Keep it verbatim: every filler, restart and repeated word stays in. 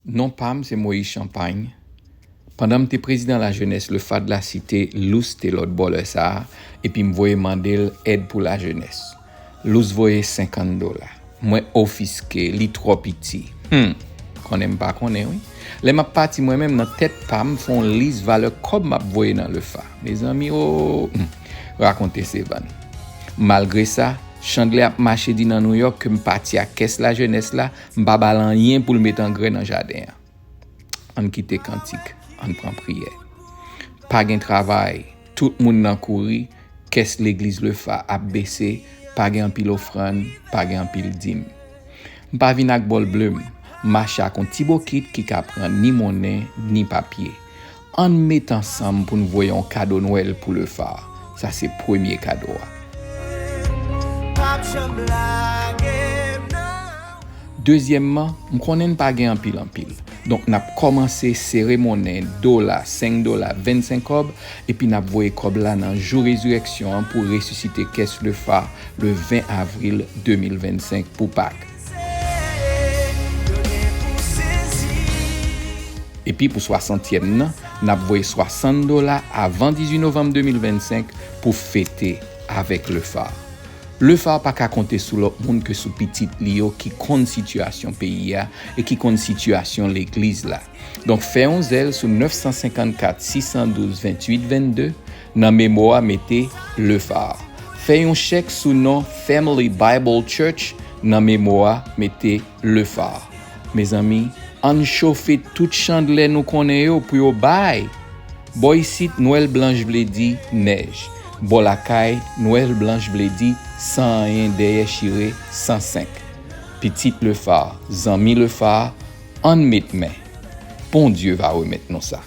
Non pa m se Moïse Champagne. Pandan m te prezidan lajenès Le Phare de la Cité, Lous te lòt bò lè sa a, epi m voye mande l èd pou lajenès. Lous voye senkant dola. Mwen ofiske, li twò piti. Hmm, konnen m pa konnen, wi. Lè m ap pati, mwen menm, nan tèt pa m, fè yon lis valè kòb m ap voye nan Le Phare. Mezanmi, o, hmm, rakonte se vann. Malgre sa, Chandlè ap mache di nan Nouyòk ke m pati ak kès lajenès la, m pa ba l anyen pou l met angre nan jaden an. Ann kite kantik, ann pran priyè. Pa gen travay, tout moun nan kouri, kès legliz Le Phare ap bese, pa gen anpil ofrann, pa gen anpil dim. M pa vin ak bòl ble m, m mache ak yon ti bokit ki ka pran ni monnen, ni papye. Ann met ansanm pou n voye yon kado Nwèl pou Le Phare. Sa se premye kado a. Dezyèmman, m konnen n pa gen anpil anpil. Donk, n ap kòmanse sere monnen, dola, senk dola, vennsenk kòb, epi n ap voye kòb la nan jou rezirèksyon an pou resisite kès Le Phare le ven avril de mil vennsenk pou Pak. Epi pou swasantyèm nan, n ap voye swasant dola avan dizuit novanm de mil vennsenk pou fete avèk Le Phare. Le Phare pa ka konte sou lòt moun ke sou pitit li yo ki konn sitiyasyon peyi a e ki konn sitiyasyon legliz la. Donk, fè yon zèl sou nèf san senkannkat sis san douz venntuit vennde, nan memo a mete Le Phare. Fè yon chèk sou non Family Bible Church, nan memo a mete Le Phare. Mezanmi, ann chofe tout chandlè nou konnen yo pou yo bay. Bò isit, Nwèl blanch vle di nèj. Bò lakay, Nwèl blanch vle di san anyen dèyè chire san senk. Pitit Le Phare, zanmi Le Phare, ann met men. Bondye va remèt nou sa.